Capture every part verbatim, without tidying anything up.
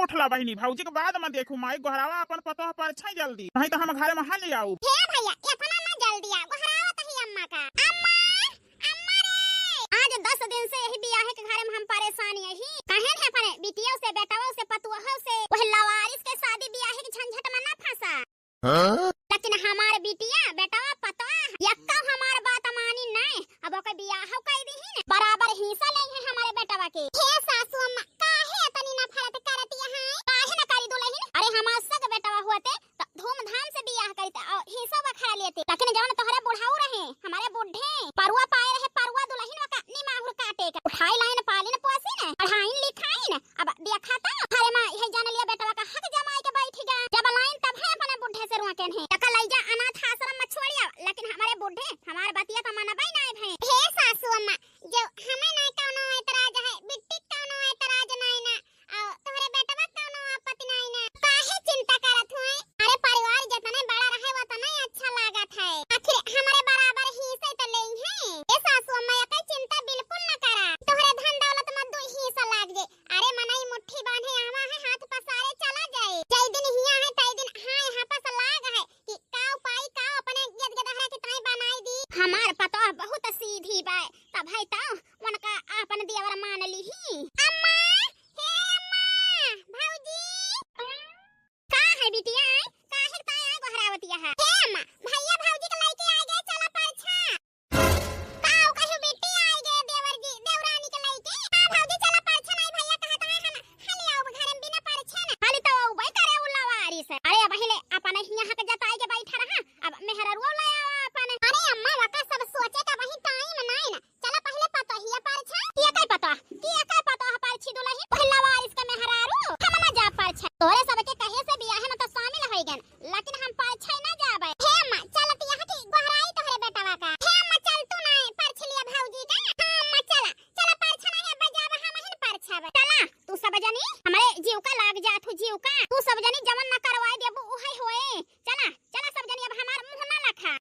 उठला बहिनी, भौजी के बाद में देखू, माई गोहरावा अपन पतोह परछाई जल्दी, नहीं तो हम घरे में हल आऊ। हे भैया, इतना ना जल्दी आ, गोहरावा तही अम्मा का। अम्मा, अम्मा रे, आज दस दिन से यही बियाहे के घरे में हम परेशान यही। कहेन है अपने बिटियों से, बेटवों से, पतोहों से, वह लवारिस के शादी बियाहे के झंझट में ना फंसा। हाँ? लेकिन हमार बिटिया, बेटवा, पतवा, यक्का हमार बात मानी नहीं। अब ओके बियाह कई दीहिन, बराबर हिस्सा लेइहैं हमारे बेटवा के। हे सासू अम्मा, काहे इतनी नफरत करती हैं? काहे न करी दुलहिन? अरे हमार सग बेटवा होते तो धूमधाम से बियाह करीते और हिस्सा बखरा लेते। लेकिन जवन तोहरे बुढ़ाऊ रहे, हमारे बुढ़े, परुआ पाए रहे, परुआ दुलहिन ओका निमाहुर काटे का। उठाई लाइन पालिन पोसिन, पढ़ाइन लिखाइन, अब देखा तो, अरे माँ, यही जान लिया बेटवा का हक जमाई के बैठी गा। जब लाइन तब है अपने बुढ़े से रुआ केन है। तका लई जा अनाथ आश्रम में छोड़िया, लेकिन हमारे बुढ़े हमार बतिया तो मनबे नाय भए। हे सासू अम्मा, जो हमें नाय कौनो एतराज है, बिट्टी कौनो एतराज नाय ना, और तोहरे बेटवा कौनो आपत्ति नाय ना। काहे चिंता करत हुए? अरे परिवार जितने बड़ा रहे उतने अच्छा लागत है। आखिर हमारे बराबर हिस्सा तो लेइहैं। ए सासू अम्मा, एकर चिंता बिल्कुल न करा। तोहरे धन दौलत में दू हिस्सा लाग जे। अरे मनई मुट्ठी बांधे आवा है, हाथ पसारे चला जाए। जय दिन हिया है, तय दिन हाँ यहाँ पास लाग है कि का उपाय का अपने गेद गेदहरा के ताई बनाई दी। हमार पतोह बहुत सीधी बाय, तब है तो उनका आपन देवर मान लीही। अम्मा, हे अम्मा, भौजी। का है बिटिया, काहे ताई आय गोहरावतिया है? हे अम्मा, भैया भौजी के लइके आ गए, चला परछा। का हो कहियो बेटी आई गए देवर जी, देवरानी के लइके। हाँ भौजी, चला परछा नहीं भैया कहत है हम, हाली आओ घर में बिना परछा ना। हाली तो वो भाई करे उल्ला वारिस। अरे अब हिले अपन हिया हक जताई के बैठा रहा, अब मेहररुआ ले आवा अपन। अरे अम्मा, वका सब सोचे का वही टाइम नहीं ना। चला पहिले पतोहिया परछा। किया काय पता? किया काय पता है परछी दुलही? पहिला वारिस के मेहरारू। हम ना जा परछा। तोरे सबके कहे से बियाह में तो शामिल होई गन। लेकिन हम परछे ना जाबे। हे अम्मा, चलत यहाँ की गोहराई तोहरे बेटवा का। हे अम्मा, चल तू ना परछ लिया भौजी का। हाँ अम्मा, चला, चला परछ ना है, अब जाब हम हिन परछब। चला, तू सब जनी हमरे जीव का लाग जात हो, जीव का। तू सब जनी जवन ना करवाए देबू उहे होए। चला, चला सब जनी, अब हमार मुँह ना लखा।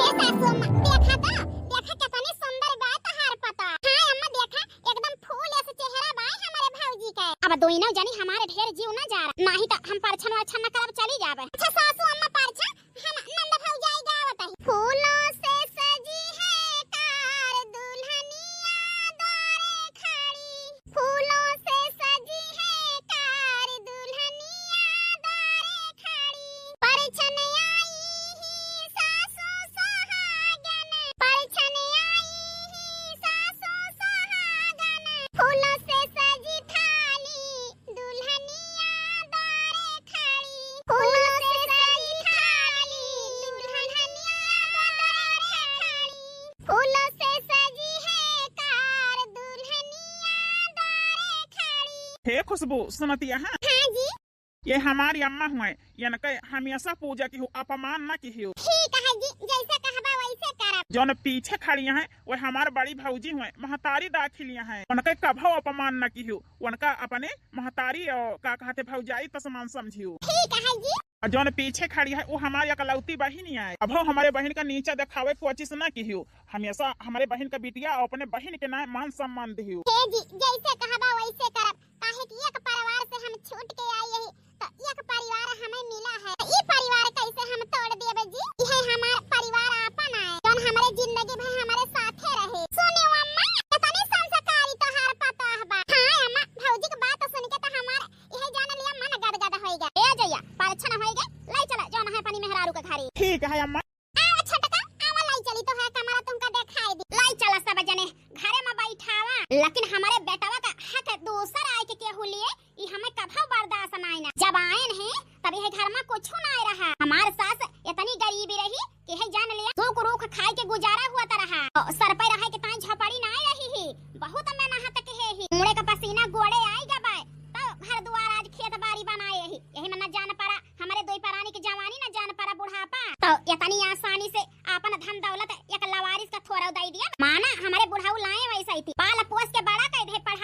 ए सासू अम्मा, देखा तो, देखा कितनी सुंदर बा तोहार पतोह। हाँ अम्मा, देखा, एकदम फूल ऐसे चेहरा बा हमारे भौजी के। अब दोनों जनी हमारे ढेर जीव ना जा रहा, नाही तो हम परछन वरछन न करब, चली जाबे। अच्छा सासू अम्मा परछा, हम नंद भौजाई गावत है। फूलों से सजी है कार दुल्हनिया द्वारे खड़ी, फूलों से सजी है कार दुल्हनिया द्वारे खड़ी, परछन आई ही सासू सुहागन, परछन आई ही सासू सुहागन, फूलों से सजी थाली दुल्हनिया द्वारे खड़ी, फूलों से सजी थाली दुल्हनिया द्वारे खड़ी, फूलों से सजी है कार दुल्हनिया द्वारे खड़ी। हे खुशबू, सुनतिया हाँ? हाँ जी। ये हमारी अम्मा हुए, इनके हमेशा पूजा किहू, अपमान न किहू। ठीक है जी, जैसे कहबा वैसे करब। जौन पीछे खड़ी हैं, वो हमार बड़ी भौजी हुए, महतारी दाखिलिया हैं, उनके कभो अपमान न किहू, उनका अपने महतारी और का कहते भौजाई तसमान समझियो। ठीक है जी। और जौन पीछे खड़ी है, वो हमारी अकलौती बहिन है, कभो हमारे बहिन का नीचा देखावे कोशिश न किहू, हमेशा हमारे बहिन का बिटिया और अपने बहिन के नाम मान सम्मान दिहू। हे जी, जैसे कहबा वैसे करब। काहे कि एक परिवार से हम छूट के आई यही, तो एक परिवार हमें मिला है, तो ई परिवार कैसे हम तोड़ देबे जी? इहे हमार परिवार आपन आए, जौन हमरे जिंदगी भर हमरे साथे रहे। सुने अम्मा, इतनी संस्कारी तोहार पतोह बा। हाँ अम्मा, भौजी के बात सुन के तो हमार इहे जान लिया मन गदगद होई गए। ए जइया, परछन होई गए, लाई चला जौन है अपनी मेहरारू के घरे। ठीक है अम्मा। आवा छोटका, आवा लाई चली तोहरा कमरा तुमका देखाई दी। लाई चला सब जने घरे में बैठावा, लेकिन हमारे बेटवा का हक दूसर आए के केहू लिए, ई हमें कभो बर्दाश्त नाई ना। जब आयन है तब यह घर में कुछ ना आए रहा। हमार सास इतनी गरीबी रही कि है जान लिया, सूख रूख खाए के गुजारा हुआ त रहा। और सर पे रहे के ताई झोपड़ी ना रही ही, बहुत मेहनत के है ही। मुड़े का पसीना गोड़े आई गबा, तब घर दुआर आज खेत बाड़ी बनाए ही। यही में न जान पड़ा हमारे दोई परानी के जवानी, न जान पड़ा बुढ़ापा। तो इतनी आसानी से आपन धन दौलत एक लवारिस का थोड़ा दई दिया। माना हमारे बुढ़ाऊ लाए वैसे ही थी, पाल पोस के बड़ा कर दे, पढ़ा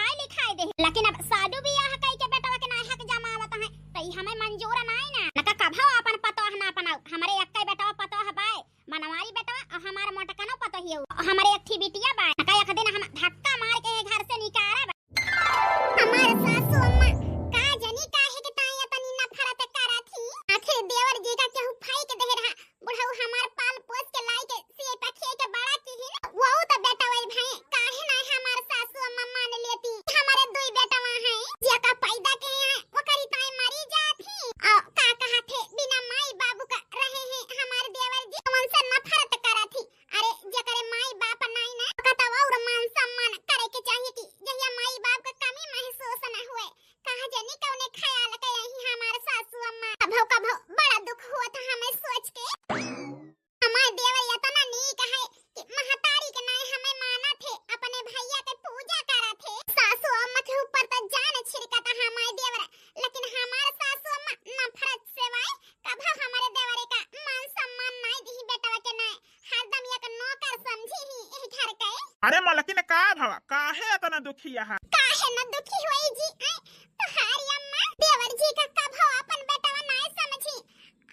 अरे मलकिन, का भवा, काहे इतना दुखी है? काहे न दुखी होई जी, आय, तोहारी अम्मा देवर जी का कभो अपन बेटवा नाय समझी।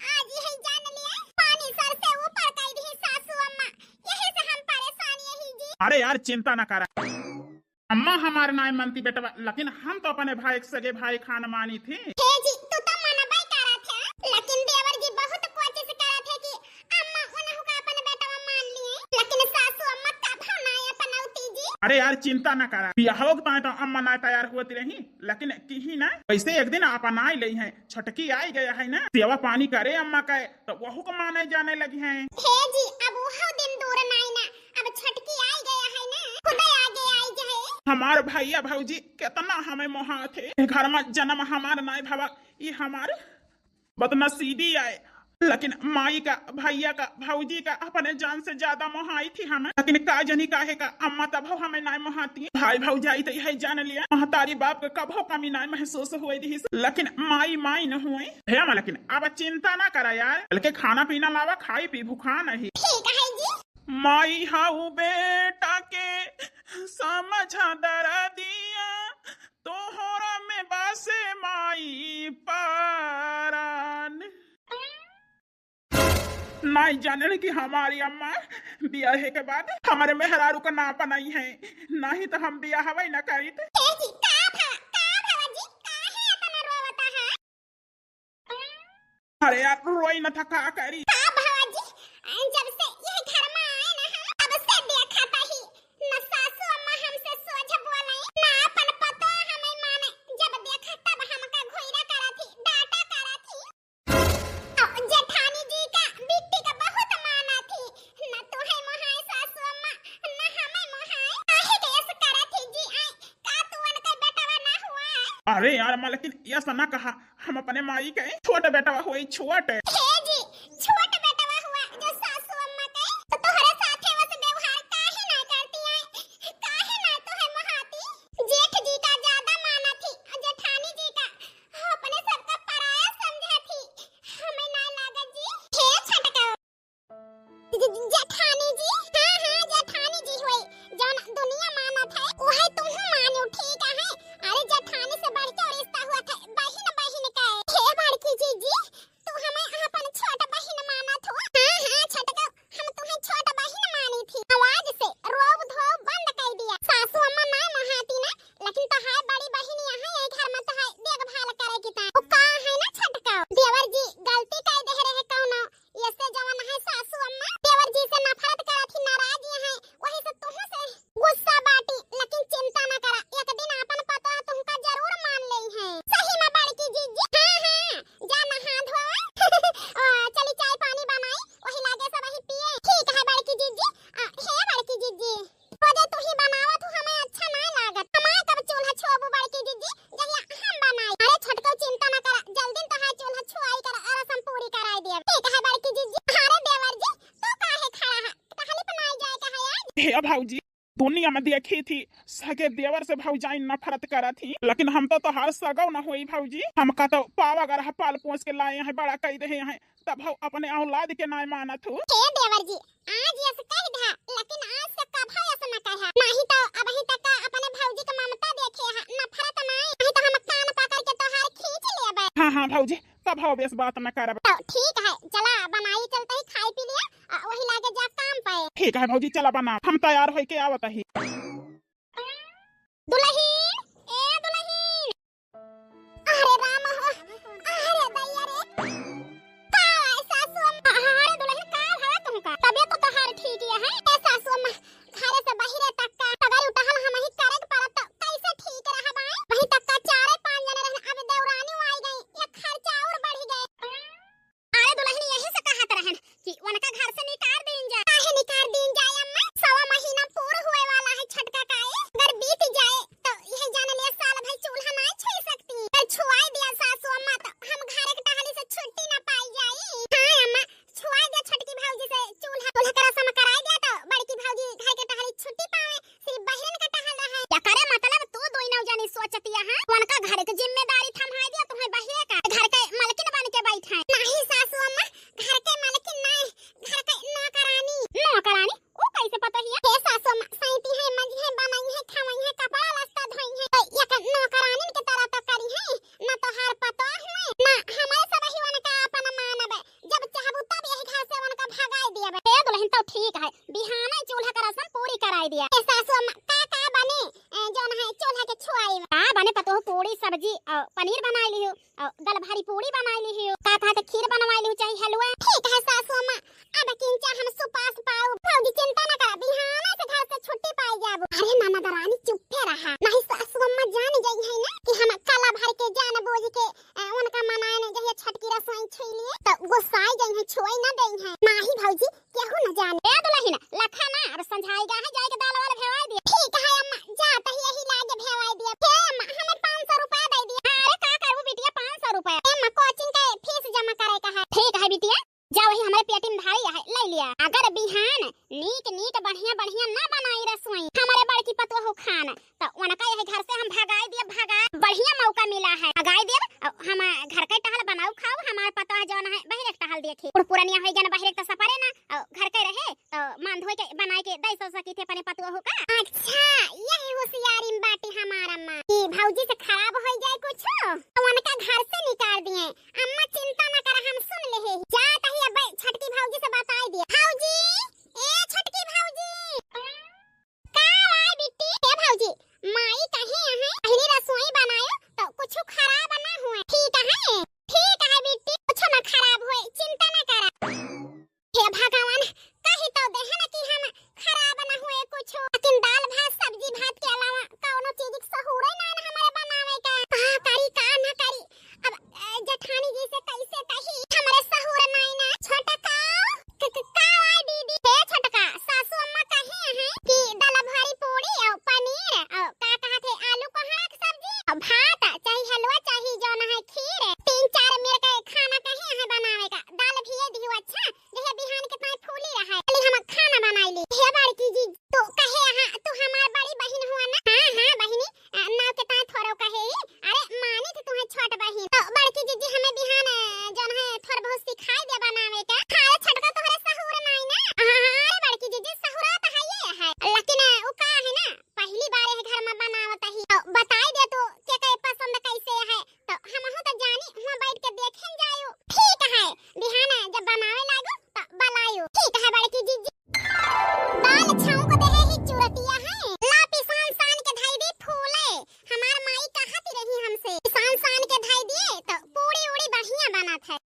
आज यही जान लिया, पानी सर से ऊपर कर दी सासू अम्मा, यही से हम परेशान यही जी। अरे यार, चिंता न करा। अम्मा हमार नाय मानती बेटवा, लेकिन हम तो अपने भाई के सगे भाई खान मानी थी। हे जी, तू तो मनबे करत है, लेकिन देवर जी बहुत कोशिश करत है कि अम्मा उन्हों का अपन बेटवा मान लिए, लेकिन सासू अम्मा कभो नाय अपनौती जी। अरे यार, चिंता ना करा, बियाहो के ताय तो अम्मा नाय तैयार होती रही, लेकिन किही ना, वैसे एक दिन अपनाई लेई है, छोटकी आई गया है ना, सेवा पानी करे अम्मा का, तो वहू को माने जाने लगी है। हे जी, अब वह दिन दूर नाय ना, अब छोटकी आई गया है ना, खुदे आगे आई जाए। हमार भैया भौजी कितना हमें मोहात है। घर में जन्म हमार नाय भवा, ई हमार बदनसीबी आए। लेकिन माई का, भैया का, भौजी का अपने जान से ज्यादा मोहाई थी हमें। लेकिन का जनी काहे का अम्मा तबो हमें नाय मोहाती। भाई भौजाई तो यही जान लिया, महतारी बाप के कभो कमी नाय महसूस हुए दी। लेकिन माई माई न हुए। हे अम्मा, लेकिन अब चिंता ना करा यार, बल्कि खाना पीना लावा, खाई पी भूखा नहीं। ठीक है जी। माई हाउ बेटा के समझा दरदिया, तोहरा में बासे माई पारान। नाई जाने कि हमारी अम्मा बियाहे के बाद हमारे मेहरारू का ना अपनाई है, नहीं तो हम बियाहवे न करीत। ए जी, का भवा, का भवा जी, काहे इतना रोवता है? अरे यार, रोई न था, का करी? का भवा जी, जब से यह घर में आए ना हम, तब से देखा था ही, न सासू अम्मा हमसे सोझ बोले, न अपन पतो हमें माने। जब देखा तब हमका घोइरा करा थी, डांटा करा थी। अ, जेठानी जी का बिट्टी का बहुत माना थी, न तोहे मोहाए सासू अम्मा, न हमें मोहाए। काहे के ऐसा करा थी जी? आए, का तू उनके बेटवा ना हुआ है? अरे यार, मालकिन, ऐसा ना कहा, हम अपने माई के छोट बेटवा होई, छोट। हे जी, छोट बेटवा हुआ जो सासू अम्मा के, तो तोहरे साथे वस व्यवहार काहे ना करती है? काहे ना तोहे मोहाती? जेठ जी का ज्यादा माना थी, जेठानी जी का अपने सबका पराया समझा थी। हमें ना लागत जी। हे छटका। ज-, ज-, जेठानी जी, हाँ, हाँ, जेठानी जी होई, जौन दुनिया मानत है, वही तुहू मानो, ठीक है? अरे, जेठानी से बढ़ के रिश्ता हुआ था, बहिन, बहिन का। हे बड़की जीजी, तू हमें अपन छोट बहिन मानत हो? हाँ, हाँ, छोटका, हम तुम्हें छोट बहिन मानी थी। आज से रोब धोब बंद कर दिया। सासू अम्मा ना मोहाती ना, लेकिन तोहार बड़ी बहिन यहाँ ये घर में तोहार देखभाल करे की ता। वो का है ना छोटका, देवर जी गलती कर दे रहे कौनो, ऐसे जवन है सासू अम्मा, देवर जी से नफरत करत ही, नाराज ही है, वही से तुहू से गुस्सा बाटी, लेकिन चिंता न करा, एक दिन आपन पतोह तुमका जरूर मान लेई है। सही में बड़की जीजी? हाँ, हाँ, जा नहा धो। आ, चली चाय पानी बनाई, वही लागे सब वही पिए। ठीक है बड़की जीजी। आ, हे बड़की जीजी, रोजे तू ही बनावत हो, हमें अच्छा ना लागत। हमारे कब चूल्हा छुअबू बड़की जीजी? जहिया हम बनाई। अरे छोटको चिंता ना करा, जल्दी तोहार चूल्हा छुआई कर रसम पूरी कराई दिया। ठीक है बड़की जीजी। अरे देवर जी, तू काहे खड़ा है? टहली पर नाई जाए का है आज? हे भौजी, दुनिया में देखी थी, सगे देवर से भौजाई नफरत करत ही, लेकिन हम तो तोहार सगो न होई भौजी। हमका तो पावा गरह पाल पोस के लाए हैं, बड़ा कई रहे हैं, तब हम अपने औलाद के नाय मानत हो। हे देवर जी, आज यस कह दा, लेकिन आज से कभो यस न कहा। नहीं तो अबही तक अपने भौजी के ममता देखे है, नफरत नाय। नहीं तो हम कान पकड़ के तोहार खींच लेबे। हाँ, हाँ भौजी, कभो बेस बात न करब। तो ठीक है, चला बनाई चलते ही खाई पी लिया, आ, वही लागे जा काम पे। ठीक है भौजी, चला बना, हम तैयार होई के आवत ही। दुलहिन, ए दुलहिन। अरे राम हो, अरे दैया रे। का है सासू अम्मा? अरे दुलहिन, का भवा तुमका? तबियत तो तोहार ठीक ही है। ए सासू अम्मा, घरे से बहिरे तक का सगरी उटहल हमही करे के पड़त, तो कैसे ठीक रहबा? वहीं तक का चारे पांच जने रहन, अब देवरानी आई गई, ये खर्चा और बढ़ी गए। अरे दुलहिन यही से कहत रहन कि उनका घर से निकार दीन जाए। काहे निकार दीन जाए अम्मा? सवा महीना पूर हुए वाला है छटका काए, अगर बीत जाए तो यह जान लिया साल भर चूल्हा ना छुई सकती। अगर छुआई दिया सासू अम्मा तो हम घर के टहली से छुट्टी ना पाई जाई। हाँ अम्मा, छुआई दिया छटकी भौजी से चूल्हा, चूल्हा का रसम कराई दिया तो बड़की भौजी घर दिया। ए सासू अम्मा, का का बने, ए, जौन है चूल्हा के छुआई में? का बने पतोह, पूड़ी सब्जी और पनीर बनाई लिहू और दाल भारी पूड़ी बनाई लिहू, का कहा थे खीर बनवाई लिहू चाहे हलवा। ठीक है सासू अम्मा, अब किंचा हम सुपास पाऊ। भौजी चिंता न करा, बिहाने से घर से छुट्टी पाई जाबू। अरे ननद रानी चुप्पे रहा, नहीं सासू अम्मा जान जाई है ना कि हम कला भर के जान बूझ के, अ, उनका मनाए ने जहिया छटकी रसोई छुई लिए तो गुस्साई जाई है, छुआई ना देई है। नाही भौजी, केहू न जाने। ए दुलहिन, लखा ना, अब संझाई गा है, जाए के दाल वाल भेवाई दिया। ठीक है अम्मा, जात ही यही लागे भेवाई दिया। हे अम्मा, हमें पाँच सौ रुपया दे दिया। अरे का करबू बिटिया, पाँच सौ रुपया? ए अम्मा, कोचिंग के फीस जमा करे का है। ठीक है बिटिया, जा वही हमारे पेटी में भारी है, ले लिया। अगर बिहान नीक नीक बढ़िया बढ़िया ना बनाई रसोई हमारे बड़की पतोहू खान, तो उनका यही घर से हम भगाई दिए, भगा। बढ़िया मौका मिला है, भगाई दिए। अब हम घर के टहल बनाऊ खाऊ, हमार पतोह जौन है बहिरे के टहल देखी। बूढ़ पुरनिया होई गन, बहिरे के तो सपरे ना, और घर के रहे तो मान धोई के बनाई के दई सौ सकी थे अपने पतोहू का। अच्छा, यही होशियारी में बाटी हमार अम्मा कि भौजी से खराब होई जाए कुछ, तो उनका घर से निकाल दिए। अम्मा चिंता न करा, हम सुन ले है। जा तही अब छटकी भौजी से बताई दिए। भौजी, ए छटकी भौजी। का आए बिट्टी? ए भौजी, माई कहे अहै पहली रसोई बनायो तो कुछ खराब ना हुए। ठीक है, ठीक है बिट्टी, कुछ ना खराब हुए, चिंता ना करा। हे भगवान, कही तो देहन कि हम खराब ना हुए कुछ, लेकिन दाल भात सब्जी भात के अलावा कौनो चीज के सहूरे ना न हमारे बनावे का। का करी का ना करी, अब, अ, जेठानी जी से कैसे कही, हमरे सहूर नाई ना। छोटका, क-, क-, का आए दीदी? हे छोटका, सासू अम्मा कहे हैं कि दाल भारी पूड़ी और पनीर और का कहा थे, आलू कोहड़ा के सब्जी और भात, चाहे हलवा, चाहे जौन है खीर, तीन चार मेर के खाना कहे हैं बनावे का। दाल भी ये दियो, अच्छा, जहे बिहान के ताई फूली रहा है, चली हम खाना बनाई ली। हे बड़की जी, तो कहे, हाँ, तू हमार बड़ी बहिन हुआ ना? हाँ, हाँ, बहिनी, अ, नाव के ताई थोड़ो कहे ही। अरे, मानी थी तुम्हें छोट बहिन। तो बड़की जीजी हमें बिहान, अ, जौन है, थोड़ बहुत सिखाई दे बनावे का। हाँ, अरे, छोटका तोहरे सहूर नाई ना। हाँ, हाँ, अरे, बड़की जीजी, सहूरा तो है ये है। लेकिन, अ, वो का है ना, पहली बार ये घर में बनावत ही। तो बताई दे तू, के के पसंद कैसे है। तो हमहू तो जानी, हुआं बैठ के देखेन जायो। ठीक है, बिहान जब बनावे लागो, तो बलायो। ठीक है, बड़की जीजी। दाल छौंक देहे ही चुरतिया है। ला पिसान सान के धई दी फूले। हमार माई कहत रही हमसे, पिसान सान के धई दिए तो पूड़ी उड़ी बढ़िया बनत है।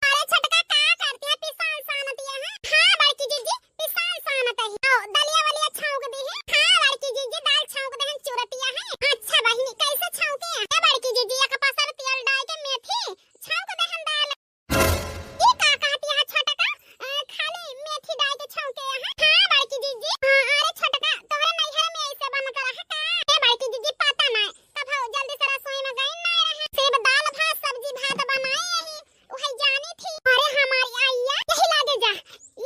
अरे छोटका का करती है, पिसान सानतिया है? हाँ बड़की जीजी, पिसान सानत है। आओ, दलिया वलिया छौंक दी है? हाँ बड़की जीजी, दाल छौंक दे हैं, चुरतिया है। अच्छा बहिनी, कैसे छौंके? ए बड़की जीजी, एक पसर तेल डाल के मेथी छौंक दे हैं दाल। ई का कहती है छोटका? अ, खाली मेथी डाल के छौंके हैं? हाँ, बड़की जीजी। हाँ, अरे छोटका, तोहरे नैहर में ऐसे बनत रहा का? ए बड़की जीजी, पता नहीं, कभो जल्दी से रसोई में गई ना रहे। सिर्फ दाल भात, सब्जी भात बनाए यही, वही जानी थी। अरे हमारी आइया, यही लागे जा,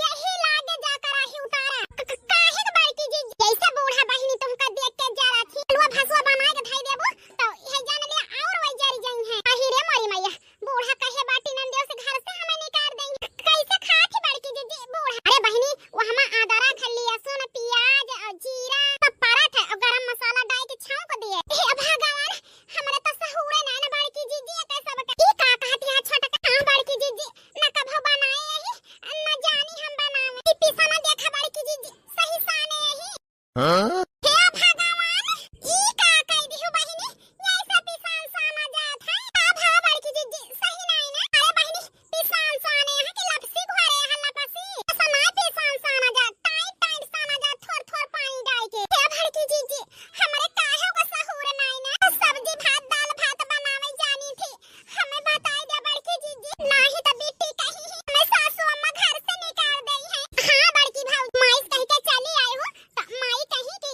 यही लागे जा कराही उतारा। क-, क-, काहे के बड़की जीजी? जैसे बूढ़ा बहिनी तुमका देख के जरा थी, हलवा भसवा बनाए के धई देबो, तो यही जान ले और वही जरी जाई है। अही रे मोरी मैया, बूढ़ा कहे बाटी नंदियो से घर से हमें निकाल देंगे। कैसे खात ही बड़की जीजी बूढ़ा? अरे बहिनी, वो हमा अदरक, लहसुन, प्याज और जीरा सब परत है और गरम मसाला डाल के छौंक दिए। हे भगवान, हमरे तो सहूरे ना ना बड़की जीजी के सब का। ई का कहती है छोटका? हाँ बड़की जीजी, न कभो बनाए यही, न जानी हम बनावे। ई पिसना देखा बड़की जीजी, सही साने यही। हाँ? हे भगवान, ई का कह दिहु बहिनी? ऐसा पिसान साना जात है? का भवा बड़की जीजी, सही नहीं ना? अरे बहिनी, पिसान साने यहाँ के लपसी घरे यहाँ लपसी। ऐसा ना पिसान साना जात, टाइट टाइट साना जात, थोड़ थोड़ पानी डाल के। हे बड़की जीजी, हमरे काहे का सहूर नहीं ना? सब्जी भात, दाल भात बनावे जानी थी। हमें बताई दे बड़की जीजी, नाही तो बिट्टी कही ही, हमें सासू अम्मा घर से निकाल देई है। हाँ बड़की भाऊ, माई से कह के चली आई हूँ, तो माई कही कि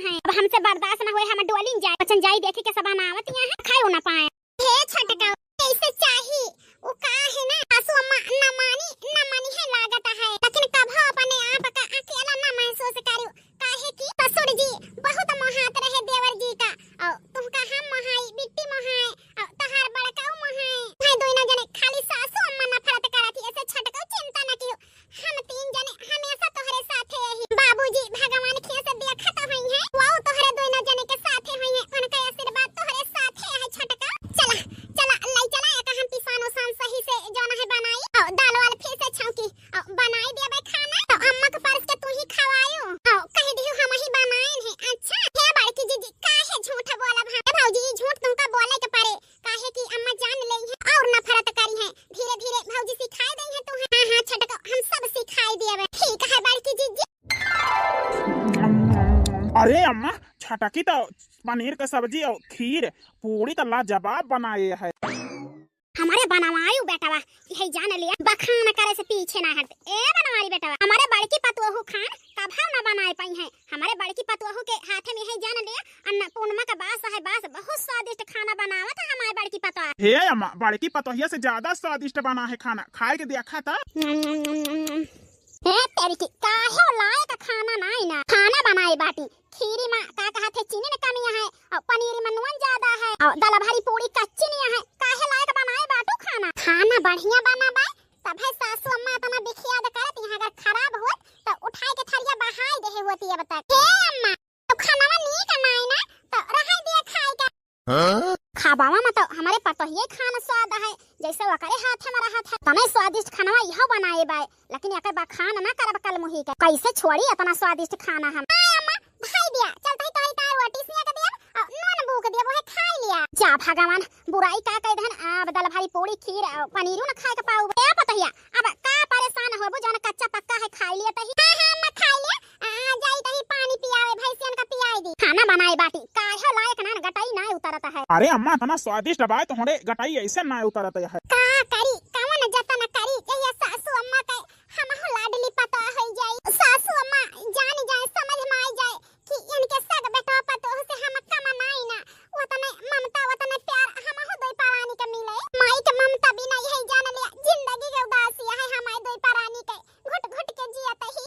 है। अब हमसे बर्दाश्त ना होए, हम डोलिन जाए। बचन जाई देखे के सब अनावत यहाँ है, खाए ना पाए। हे छटका, कैसे चाही? उ का है ना, सासू अम्मा न मानी, न मानी है लागत है, लेकिन कभो अपने आप का अकेला न महसूस करियो, काहे कि ससुर जी बहुत मोहात रहे देवर जी का, और तुमका हम मोहाई, बिट्टी मोहाए, और तहार बड़काऊ मोहाए। भाई दोनों जने खाली सासू अम्मा नफरत करत ही, ऐसे छटकाऊ चिंता न कियो, हम तीन जने हमेशा तोहरे साथे रही। बाबूजी भगवान खिया से देखत होई हैं, वो तोहरे दोनों जने के साथे होई हैं, उनका आशीर्वाद तोहरे साथे है छटका। चला, चला, लाई चला, एक हम पिसान उसान सही से जौन है बनाई, और दाल वाल फिर से छौंकी, और बनाई देबे खाना, तो अम्मा के परस के तू ही खवायू, और कह दियो हम ही बनाइन है। अच्छा, हे बड़की जीजी, काहे झूठ बोलब हम? ए भौजी, ई झूठ तुमका बोले के पड़े, काहे कि अम्मा जान लेई है और नफरत करी है। धीरे धीरे भौजी सिखाए देई है तू। हाँ, हाँ, छटको, हम सब सिखाए देबे। ठीक है बड़की जीजी। अरे अम्मा, छटकी तो पनीर के सब्जी और खीर, पूड़ी तो लाजवाब बनाए है। हमरे बनवायु बेटवा, यही जान लिया, बखान करे से पीछे ना हट। ए बनवारी बेटवा, हमरे बड़की पतोहू खान कभव ना बनाए पाई है। हमरे बड़की पतोहू के हाथे में यही जान लिया, अन्नपूर्णिमा का बास है, बास बहुत स्वादिष्ट खाना बनावत है हमारे बड़की पतोह। हे अम्मा, बड़की पतोहिया से ज्यादा स्वादिष्ट बना है खाना, खाए के देखा था। हे तेरी की, काहे लायक खाना नाई ना, खाना बनाए बाटी, खीरी मा का कहत है, चीनी न कमी है, और पनीर मा नून ज्यादा है, और दाल भरी पूड़ी कच्ची नहीं है, काहे लायक बनाए बाटू खाना? खाना बढ़िया बना बाय, तब है सासू अम्मा इतना बिखियाद करत, यहाँ अगर खराब होत तो उठाए के थरिया बहाई देहे होती अब तक। हे अम्मा, तो खानावा नीक नाई ना, तो रहाई दिया खाए का। हाँ? खाबावा मा तो हमरे पतोहिए खान स्वाद है, जैसे ओकरे हाथ मा रहत है। तने स्वादिष्ट खानवा यह बनाए बाय, लेकिन एकर बखान ना करब कल मुही के। कैसे छोड़ी इतना स्वादिष्ट खाना हम? आय अम्मा, भाई दिया, चल तही तोहरी तार रोटी सिया के दिया, और नून बूक दिया, वो है खाई लिया। जा भगवान, बुराई का कह दहन, अब दाल भरी पूड़ी खीर और पनीरू न खाए के पाऊ। ए पतोहिया, अब का परेशान होबू, जौन कच्चा पक्का है खाई लिया तही। हाँ, हाँ, अम्मा खाई लिया, आ, जाई तही पानी पियावे, भैंसियन का पियाई दी। खाना बनाए बाटी, काहे लायक ना गटाई ना उतरत है। अरे अम्मा, इतना स्वादिष्ट बाय तोहरे गटाई ऐसे ना उतरत है। का करी, कवन जतन करी, जहिया सासू अम्मा के हमहू लाडली पतोह होई जाई। सासू अम्मा जान जाए, समझ में आई जाए कि इनके सग बेटवा पतोह से हम कम नाई ना, उतने ममता, उतने प्यार हमहू दोई परानी के मिले। माई के ममता बिना यही जान लिया, जिंदगी के उदासी है हमारे दोई परानी के, घुट घुट के जियत ही।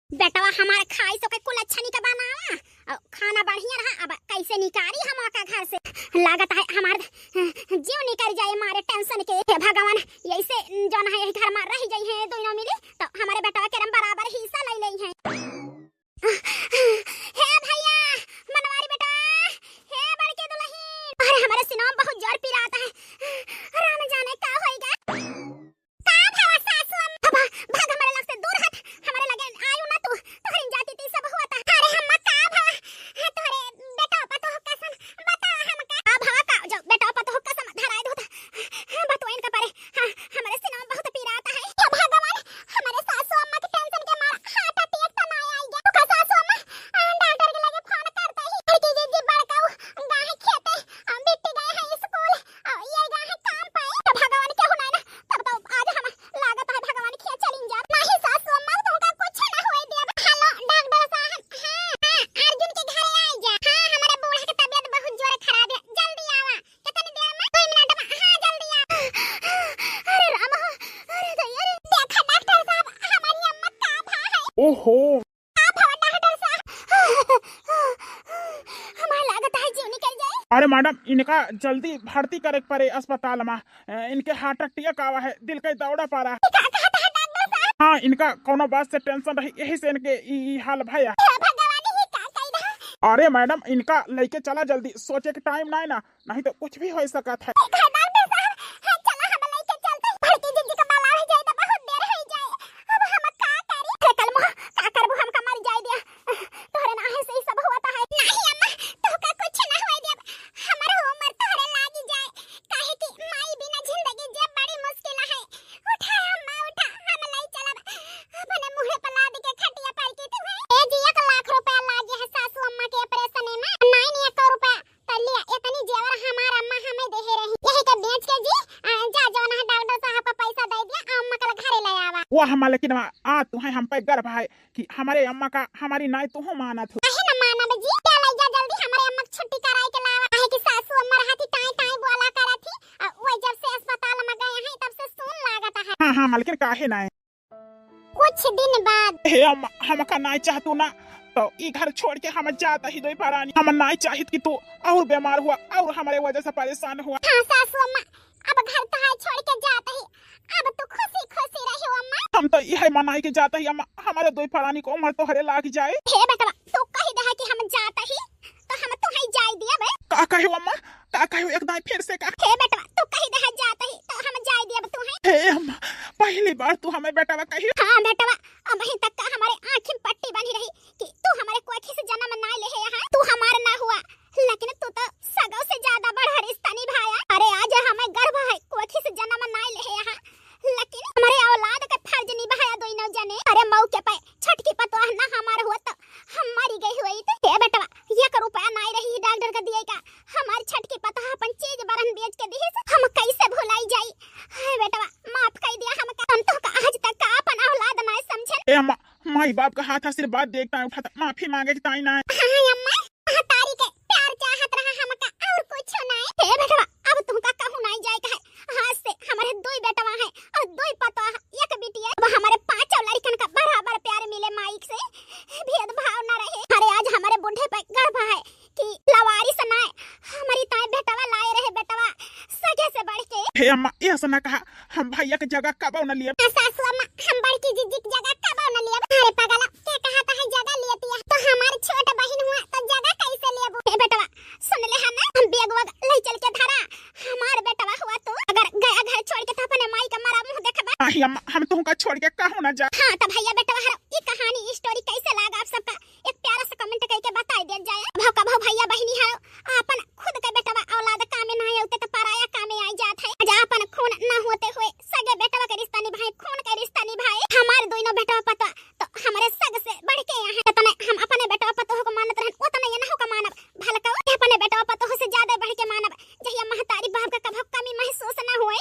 बेटवा हमार खाई सो के कुल अच्छा निक बनावा, और खाना बढ़िया रहा, अब कैसे निकारी हम ओका घर से? लागत है हमार जीव निकल जाए मारे tension के। हे भगवान, यैसे जौन है यही घर में रह जाई है दोनों मिली, तो हमारे बेटवा के हम बराबर हिस्सा ले लेई है। हे भैया, मनवारी बेटा, हे बड़के दुल्हन, अरे हमारे सिनवा बहुत जोर पिरात है, राम जाने का होइगा। का भवा सासू अम्मा? भवा, भाग हमरे लग से दूर हट, हमरे लगे आयु ना तू, तोहरी जाति ती सब हुआ था। अरे अम्मा का भवा, हाँ, तोहरे बेटा पतोह कसम, बतावा हमका। का भवा का, जो बेटा पतोह कसम धराए दो था, बतवाइन का परे, हाँ, हमरे सिनवा बहुत पिरात है। हे भगवान, हमरे सासू अम्मा के tension के मार heart attack तो ना आई गया। ओका सासू अम्मा, आ, डॉक्टर के लगे फोन करते ही, लड़की जीजी बड़काऊ गाहे खेते, आ, बिट्टी गए हैं स्कूल, आ, ये गाहे काम पे। तो भगवान के हुनाई ना, तब तो आज हम लागत है भगवान के चलिन जा। नहीं सासू अम्मा, तुमका कुछ ना होए देब। हेलो डॉक्टर साहब, हाँ, हाँ, अर्जुन के घरे आई जा। हाँ, हमारे बूढ़ा के तबीयत बहुत जोर खराब है, जल्दी आवा। कितनी देर में? दो मिनट में। हाँ, जल्दी आ। अरे राम हो, अरे दैया रे। देखा डॉक्टर साहब, हमारी अम्मा का भा है। ओहो। का भा डॉक्टर साहब? हमार लागत है जीव निकल जाए। अरे मैडम, इनका जल्दी भर्ती करे के पड़े अस्पताल में। अ, इनके heart attack आवा है, दिल के दौड़ा पड़ा। का कहत है डॉक्टर साहब? हाँ, इनका कोनो बात से tension रही, यही से इनके ई, ई हाल भया। हे भगवान, ही का कह रहा? अरे मैडम, इनका लेके चला जल्दी, सोचे के time नहीं ना, नहीं तो कुछ भी हो सकत है। ठीक है डॉक्टर साहब, हाँ, चला हम लेके चलते हैं। बड़की जीजी का बुलावे जाए तो बहुत देर हो जाए, अब हम का करी? अरे कलमा, का करबू, हमका मर जाए दिया, तोहरे नाहे से ही सब होता है। नहीं अम्मा, तोहका कुछ ना होए देब, हमर उम्र तोहरे लागी जाए, काहे कि माई बिना जिंदगी जे बड़ी मुश्किल है। उठा अम्मा, उठा, हम ले चलब, अपने मुँहे पर लाद के खटिया पर के तू है। ए जी, एक लाख रुपया लागे है सासू अम्मा के operation में, नहीं, नहीं, एक रुपया तो लिया, इतनी जेवर हमार अम्मा हमें देहे रही, यही के बेच के जी, आ, जा जौन है डॉक्टर साहब का पैसा दे दिया, अम्मा के घरे ले आवा। वाह मालकिन वाह, आ तू है हम पे गर्व है कि हमारे अम्मा का हमारी नाई तू मानत हो। काहे न अम्मा जी, क्या लई जा जल्दी, हमरे अम्मा के छुट्टी कराई के लावा। काहे कि सासू अम्मा रहती टाई टाई बोला करत ही, आ वो जब से अस्पताल में गए हैं तब से सुन लागत है। हाँ, हाँ, मलकिन, काहे नाय? कुछ दिन बाद। हे अम्मा, हमका नाय चाहतू ना, तो ई घर छोड़ के हम जात ही दोई परानी। हम नाय चाहित कि तू और बीमार हुआ और हमरे वजह से परेशान हुआ। हाँ सासू अम्मा, अब घर तहार छोड़ के जात ही, अब तू खुशी खुशी रहो अम्मा। हम तो यह मनाई के जात ही अम्मा, हमरे दोई परानी को उम्र तोहरे लाग जाए। हे बेटवा, तू कही दे है कि हम जात ही, तो हम तुहई जाई दिया बे। का कहे अम्मा? का कहे एक दाई फिर से का? हे बेटवा, तू कही दे है जात ही, तो हम जाई दिया बे तुहई। हे अम्मा, पहली बार तू हमें बेटवा कही। हाँ बेटवा, अबहीं तक का हमरे आँखी में पट्टी बनी रही कि तू हमरे कोखी से जन्म नाय लेहे है, तू हमार ना हुआ, लेकिन तू तो सगो से ज्यादा बढ़ रिश्ता निभाया। अरे आज हमें गर्व है, कोखी से जन्म नाय लेहे है, लेकिन हमरे औलाद के फर्ज निभाया दोनों जने। अरे मौके पे छोटकी पतोह ना हमार हुआ तो हम मरी गई हुई। तो हे बेटवा, एक रुपया नाय रही डॉक्टर के दिए का, हमार छोटकी पतोह अपन चीज बरन बेच के दिहिस, हम कैसे भुलाई जाई? हे बेटवा, माफ कर दिया हमका, हम तोहका आज तक का अपन औलाद नाय समझन। ए अम्मा, माई बाप का हाथ आशीर्वाद देख ताई उठाता, माफी मांगे के ताई ना। हाँ अम्मा, महतारी के प्यार चाहत रहा हमका और कुछ नाय। हे बेटवा, अब तुमका कहूँ नाय जाए का है। आज से हमारे दुई बेटवा है और दुई पतोह, एक बिटिया। अब हमारे पांचों लड़कन का बराबर प्यार मिले माइक से, भेदभाव न रहे। अरे आज हमारे बूढ़े पे गर्व है कि लवारिस नाय, हमारी ताई बेटवा लाए रहे बेटवा, सगे से बढ़ के। हे अम्मा, ऐसा ना कहा, हम भैया के जगह कबो न लिए। हाँ, सासू अम्मा, हम बड़की जीजी के जगह कबो न लिए। अरे पगला, के कहा था है जगह लेती है, तो हमार छोट बहिन हुआ तो जगह कैसे लेबू? हे बेटवा, सुन ले है ना, हम बैग वैग ले चल के धरा, हमार बेटवा हुआ तू, अगर गया घर छोड़ के तो अपने माई का मरा मुंह देखबा। नहीं अम्मा, हम तुमका छोड़ के कहूँ ना जा। हाँ, तो भैया बेटवा हर ई कहानी, ई story कैसे लागा आप सबका? एक प्यारा सा comment करके बताई देत जाए। कभो कभो भैया बहिनी हर आपन खुद के बेटवा औलाद कामे ना आउते तो पराया कामे आई जात है। आज आपन खून ना होते हुए सगे बेटवा के रिश्ता निभाए, खून के रिश्ता निभाए। हमार दोनों बेटवा पतोह तो हमरे सग से बढ़ के यहाँ है। जितने हम अपने बेटवा पतोह को मानत रहन, उतने ये नहु को मानब। भलकवा अपने बेटवा पतोह से ज्यादा बढ़ के मानब। जहिया महतारी बाप का कभो कमी महसूस ना होए।